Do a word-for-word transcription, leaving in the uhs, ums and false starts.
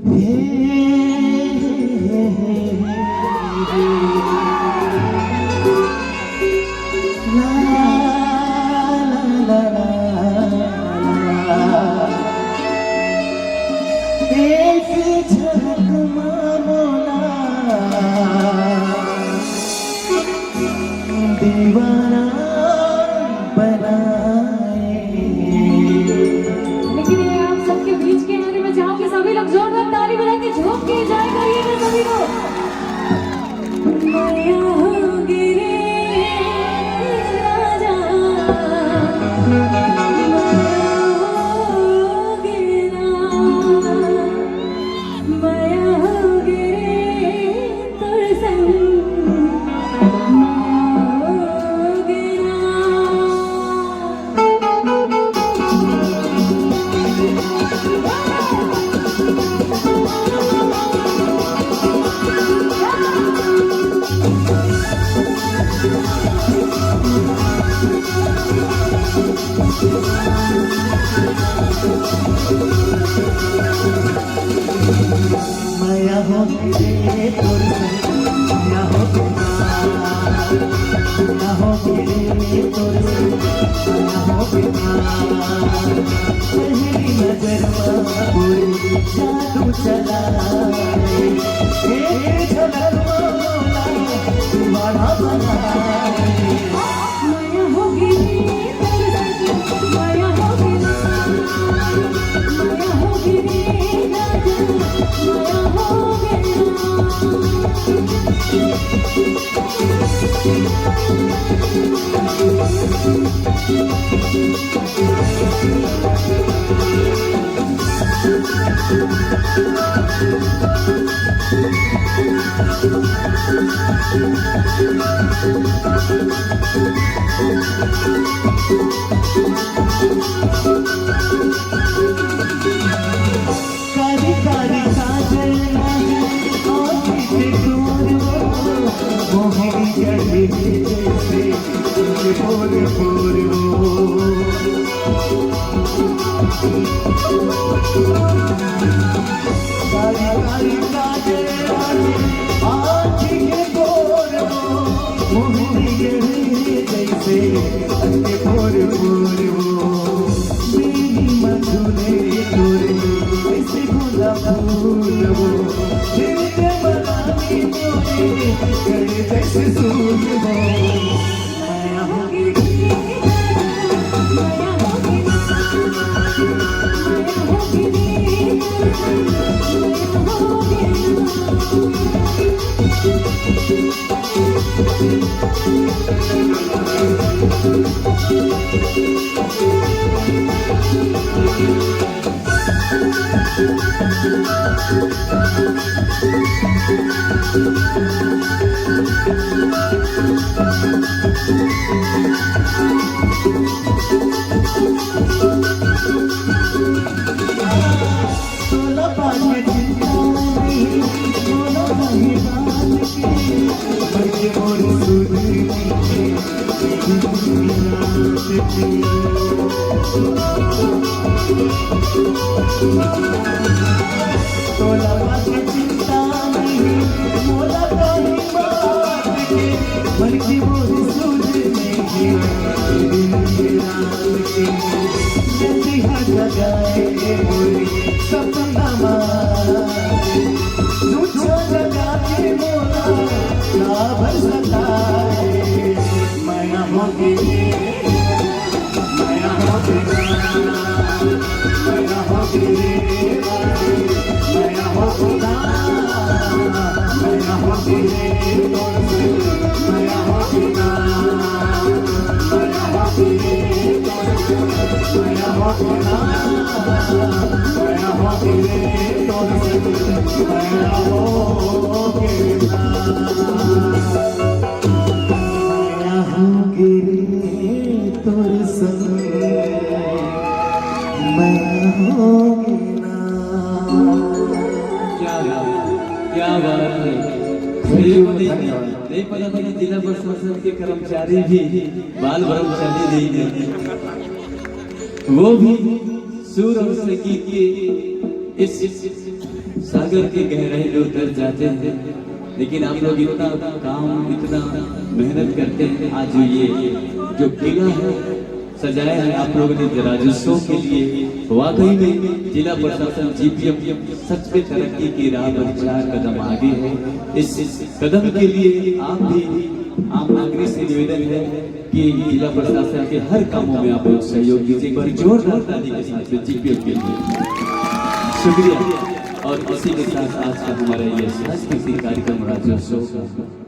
एक झलक मा मोला दीवाना बनाए। लेकिन ये आप सबके बीच के हैं, मैं चाहूंगी सभी लोग जोरदार ताली बजा के झूम के एंजॉय करिएगा सभी लोग। माया हो गे रे राजा, माया हो गे ना, माया हो गे रे तोर संग, माया हो गे ना। माया हो गे तोर संग, माया हो गे ना, माया हो गे तोर संग, माया हो गे ना। पहली नजर मा तोर जादू चला, एक झलक मा मोला दीवाना बना। माया हो गे रे तोर संग, माया हो गे ना, माया हो गे रे राजा, माया हो गे ना। कारी कारी काजल लागे आँखी के कोर वो, मोहनी गढ़ी जैसे तुझे बोल बोल वो। कारी कारी काजल लागे आँखी के कोर वो, मोहनी गढ़ी जैसे तुझे बोल बोल वो। मेरी मधुरे तोरे, ऐसे गुलाब फूल वो, दिल के मनानी तोरे, गले जैसे सूल वो। माया हो गे रे, माया हो गे, माया हो गे रे, माया हो गे। तोला पाके चिंता नहीं, तोला नहीं बात के, बल्कि मोर सुध नहीं, दिन रात की। तोला पाके चिंता नहीं, मोला कहीं बात के, बल्कि मोर सुध नहीं, दिन रात की। जतिहा जगाए मोर सपना मा, तुझे जगा के मोला काबर सताए। माया हो गे, माया हो गे, माया हो गे, माया हो गे, माया हो गे, माया हो गे। माया हो गे रे तोर संग, माया हो गे ना। क्या बात, क्या बात है। Thank you, धन्यवाद। नहीं पता था कि जिला प्रशासन के कर्मचारी भी बाल ब्रह्मचारी नहीं है, वो भी सुर और संगीत के इस सागर की गहराई में उतर जाते हैं, लेकिन आप लोग इतना काम, इतना मेहनत करते हैं। आज जो ये जो किला है, सजाया है आप लोगों ने राज्योत्सव के लिए, वाकई में जिला प्रशासन, जीपीएम सच में तरक्की की राह पर चार कदम आगे है। इस कदम के लिए आप भी, आम नागरिक से निवेदन है कि जिला प्रशासन के हर कामों में आप लोग सहयोग कीजिए। एक बार जोरदार ताली के साथ में जीपीएम के लिए शुक्रिया। और इसी के साथ आज का हमारा ये सांस्कृतिक कार्यक्रम राज्योत्सव